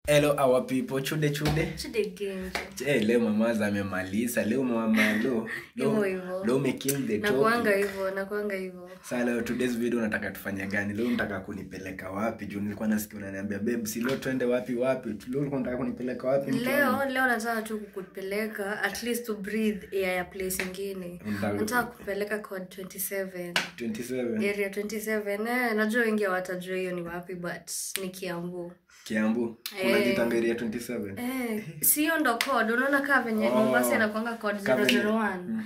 Hello our people, chude chude. Chude genje. Che, leo mama amemaliza, leo mama lo. Leo me kill the topic. Nakuanga hivyo, nakuanga hivyo. Sasa leo today's video nataka tufanye gani? Leo nataka kunipeleka wapi? Juu nilikuwa nasikia unaniambia babe, si leo twende wapi wapi? Leo ulikuwa unataka kunipeleka wapi? Leo nataka tu kukupeleka at least to breathe air ya place nyingine. Nataka kupeleka code 27. 27. Area 27. Najua wengi hawatajua hiyo ni wapi but ni Kiambu. Kiambu. Unajitanga area 27. Sio ndo code. Unaona kama venye Mombasa inakuanga code 001.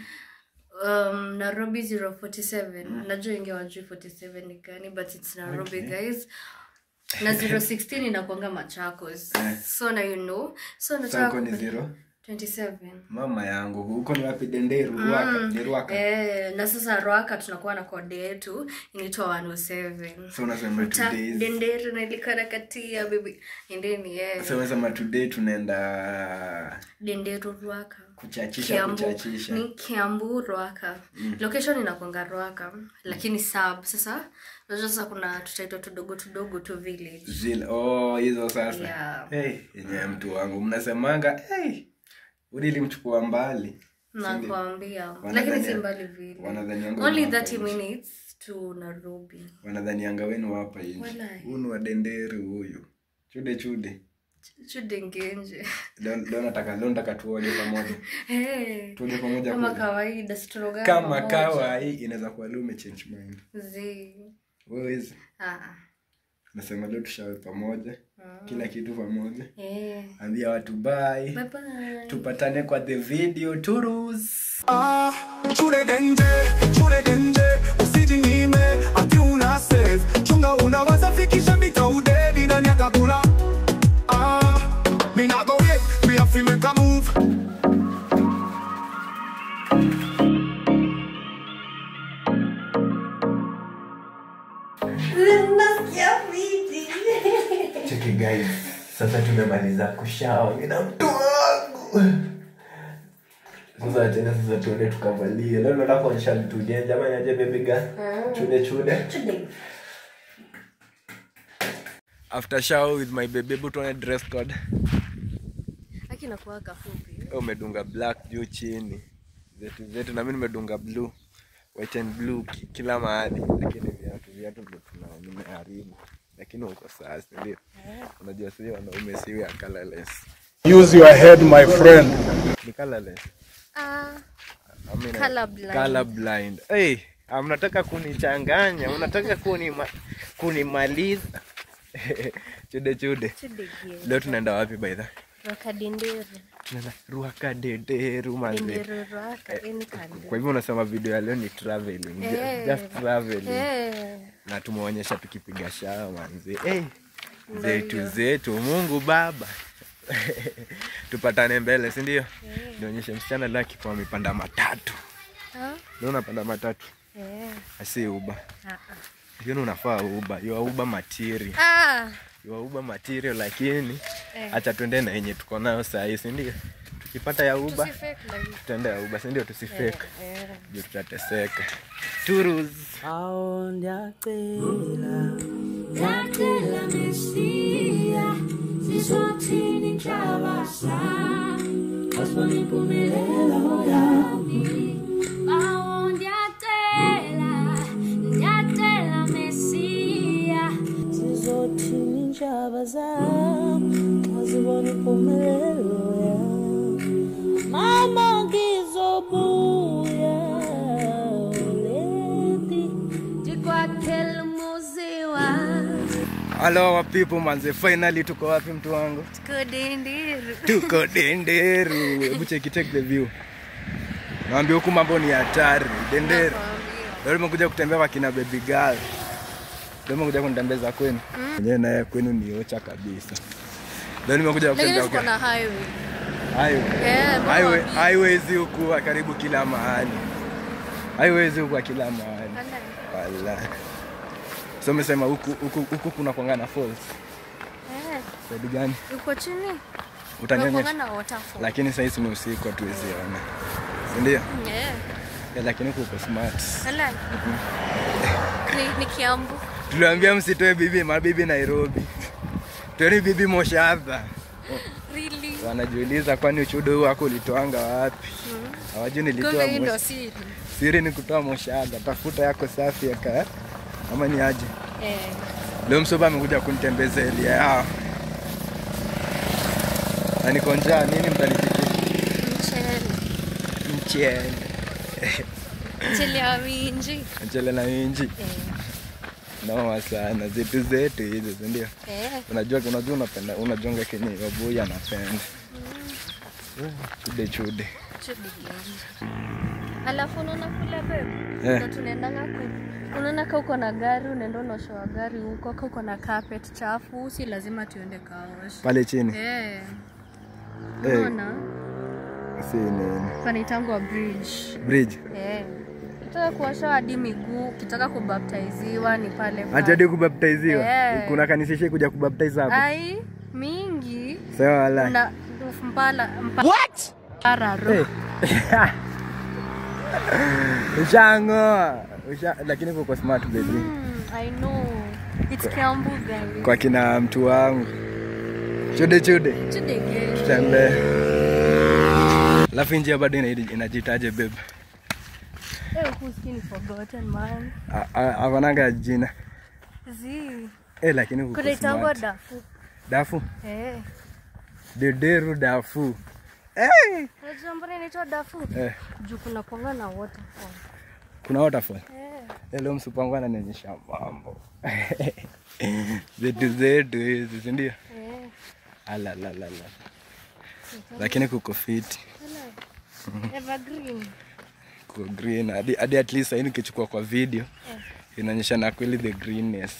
Nairobi 047. Najua wengi hawajui 47 ni gani but it's Nairobi, okay. Guys. Na 016 inakuanga Machakos. So now you know. So nataka ni 0 27. Mama yangu, huko ni wapi? Denderu, Ruaka, ni Ruaka. Na sasa Ruaka tunakuwa na code yetu inaitwa 107. So unasema today Denderu na ilikana katia baby. Endeni So unasema today tunaenda Denderu Ruaka. Kuchachisha, Kiambu, kuchachisha. Ni Kiambu Ruaka. Location inakuanga Ruaka, lakini sub sasa unajua sasa kuna tutaitwa tudogo tudogo tu village. Zile oh hizo sasa. Yeah. Hey, yenyewe mtu wangu mnasemanga hey. Ulilimchukua mbali. Nakwambia. Lakini si mbali vile. Only 30 minutes to Nairobi. Wanadhanianga wenu hapa hivi. Huyu wa Denderu huyu. Chude chude. Chude ngenje. Leo nataka tuoge pamoja. Tuoge pamoja kama kawaida stroga. Kama kawaida inaweza kuwa leo umechange mind. Zi. Wewe hizi. Nasema leo tushawe pamoja. Kila kitu pamoja. Ambia watu bye. Bye bye. Tupatane kwa the video. Turus. Chude denje, chude denje, usijinyime ati una save. Chunga unaweza fikisha mita udedi ndani ya kabula. Me not go yet, me have to make a move. Cheki guys, sasa tumemaliza kushower na mtu wangu. Sasa tena sasa tuende tukavalie. Leo nataka kuonyesha mtu jenja ama niaje baby girl. Chude chude. Chude. After shower with my baby, put on a dress code. Lakini nakuwa kafupi. Umedunga black juu chini. Zetu zetu na mimi nimedunga blue. White and blue kila mahali. Lakini viatu ndio tunao nimeharibu. Lakini uko sawa, ndio. Unajua sisi wanaume si we are colorless. Use your head my friend. Ni colorless. I mean, colorblind. Colorblind. Hey, mnataka kunichanganya, unataka kunimaliza. Chude chude. Chude. Leo tunaenda wapi by the way? Ruaka Denderu. Tunaenda Ruaka Denderu manze. Denderu Ruaka any kind. Kwa hivyo unasema video ya leo ni traveling. Just traveling. Na tumeonyesha tukipiga shower manze. Zetu zetu Mungu Baba. Tupatane mbele, si ndio? Nionyeshe msichana leo kwa amepanda matatu. Leo unapanda matatu. Asi Uber. Hiyo unafaa Uber. You are Uber material. You are Uber material lakini acha tuende na yenye tuko nayo saa hii, si ndio? Tukipata ya Uber tutaenda ya Uber, si ndio? Tusifake. Ndio tutateseka. Turus. Mama ngizobuya leti Jikwakhela umuzi Hello our people manze, finally tuko wapi mtu wangu? Tuko Denderu. Tuko Denderu. Hebu check take the view. Naambia huku mambo ni hatari. Denderu. Leo nimekuja kutembea kwa kina baby girl. Leo nimekuja kunitembeza kwenu. Mwenyewe naye kwenu ni ocha kabisa. Leo nimekuja kutembea kwa na highway. Highway. Highway, highways huku karibu kila mahali. Highways huku kila mahali. Wallahi. So umesema huku kuna kuanga na falls. Saidi gani? Uko chini. Utanyonyesha. Na waterfall. Lakini sasa hizi ni usiku hatuwezi ona. Si ndio? Yeah. Lakini uko smart. Hala. Ni Kiambu. Tuliambia msitoe bibi, mabibi Nairobi. Tueni bibi moshadha. Really? Wanajiuliza kwani uchudo wako ulitoanga wapi? Hawajui nilitoa ndio siri. Siri ni kutoa moshadha. Tafuta yako safi yaka. Ama ni aje? Eh. Leo msoba amekuja kunitembeza elia yao. Na niko njaa, nini mtanipikia? Mchele. Mchele. Mchele ya minji. Mchele na minji. Noma sana, zetu zetu hizo, si ndio? Unajua unapenda, unajonga kenye babu anapenda. Chude chude. Chude genje. Alafu unaona kule babe? Ndio tunaendanga ku. Unaona kama uko na gari, unaenda unaosha gari huko, kama uko na carpet chafu, si lazima tuende kaosh. Pale chini. Unaona? Si nini? Panaitangwa bridge. Bridge. Ukitaka kuosha hadi miguu, ukitaka kubaptiziwa ni pale pale. Acha hadi kubaptiziwa. Kuna kanisa ishe kuja kubaptize hapo. Ai, mingi. Sawa wala. Na mpala What? Araro. Ushango. Lakini uko smart baby. I know. It's Kiambu guys. Kwa kina mtu wangu. Chude chude. Chude gani? Tutembee. Alafu njia bado inajitaje babe? Huku forgotten man. Hawananga jina. Zi. Lakini huko kuna itangwa dafu. Dafu? Dederu dafu. Unajua mbona inaitwa dafu? Juu kuna kuanga na waterfall. Kuna waterfall? Leo msupangu ananionyesha mambo. Zetu zetu hizi, si ndio? Ala la la la. Lakini kuko fit. Evergreen. Kuko green. Hadi at least sasa nikichukua kwa video inaonyesha na kweli the greenness.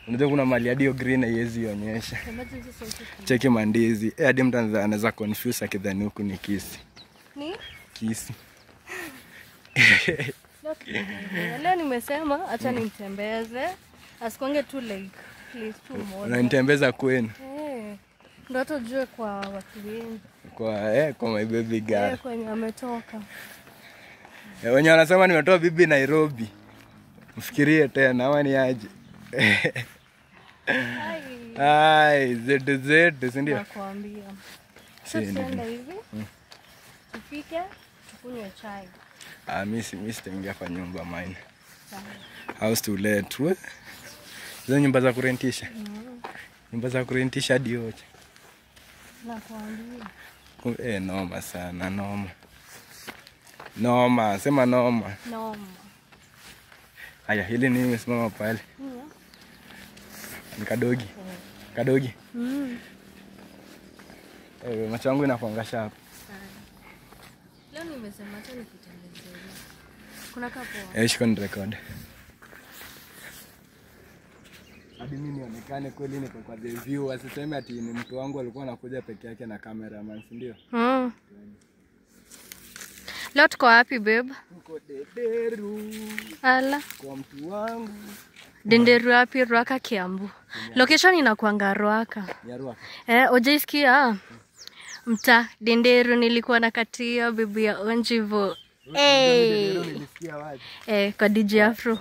Unajua kuna mali hadi hiyo green haiwezi ionyesha. Cheki mandizi. Hadi mtu anaweza confuse akidhani huku ni Kisii. Ni? Kisii. Leo nimesema acha nimtembeze. Asikonge tu like please tu moja. Unanitembeza kwenu? Ndio tujue kwa watu wengi. Kwa my baby girl. Kwenye ametoka. Wenye wanasema nimetoa bibi Nairobi. Mfikirie tena ama ni aje? Ai, zetu zetu, si ndio? Nakwambia. Sasa tuende hivi. Tupike, tukunywe chai. Mimi sitaingia kwa nyumba mine. House to let. Hizo nyumba za kurentisha. Nyumba za kurentisha hadi yote. Nakwambia. Noma sana, noma. Noma, sema noma. Noma. Haya, hili ni nimesimama pale. Ni kadogi. Kadogi. Macho yangu inakuanga sharp. Leo nimesema acha nikutembezee. Kuna kapo. Shika ni record. Hadi mimi nionekane kweli niko kwa the view, asiseme ati ni mtu wangu alikuwa anakuja peke yake na cameraman, si ndio? Leo tuko wapi babe? Tuko Denderu. Ala. Kwa mtu wangu. Denderu wapi? Ruaka Kiambu. Location inakuanga Ruaka. Ya Ruaka. Hujaisikia? Mta Denderu nilikuwa nakatia bibi ya Onjivo. Denderu nilisikia wapi? Kwa DJ Afro.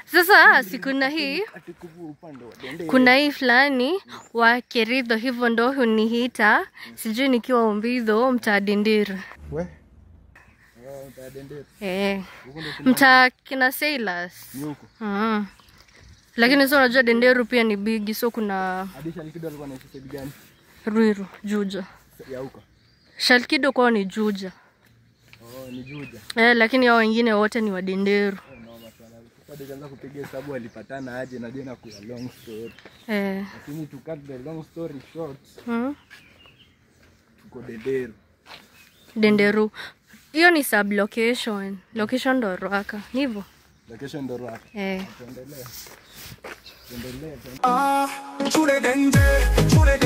Sasa siku na hii kuna hii fulani wa Keridho hivyo ndo huniita, sijui nikiwa Umbidho mtaa Denderu. We? Mtaa Denderu. Mtaa kina Sailors. Ni huko. Lakini sio unajua Denderu pia ni big, so kuna Hadi Shalkido alikuwa anaishi side gani? Ruiru, Juja. Ya huko. Shalkido kwao ni Juja. Ni Juja. Lakini hao wengine wote ni wa Denderu. Sasa nikaanza kupiga hesabu walipatana aje na jina kwa long story. Lakini to cut the long story short. Tuko Denderu. Denderu. Hiyo ni sub location. Location ndo Ruaka. Ni hivyo? Location ndo Ruaka. Tuendelee. Tuendelee. Chure denje, chure.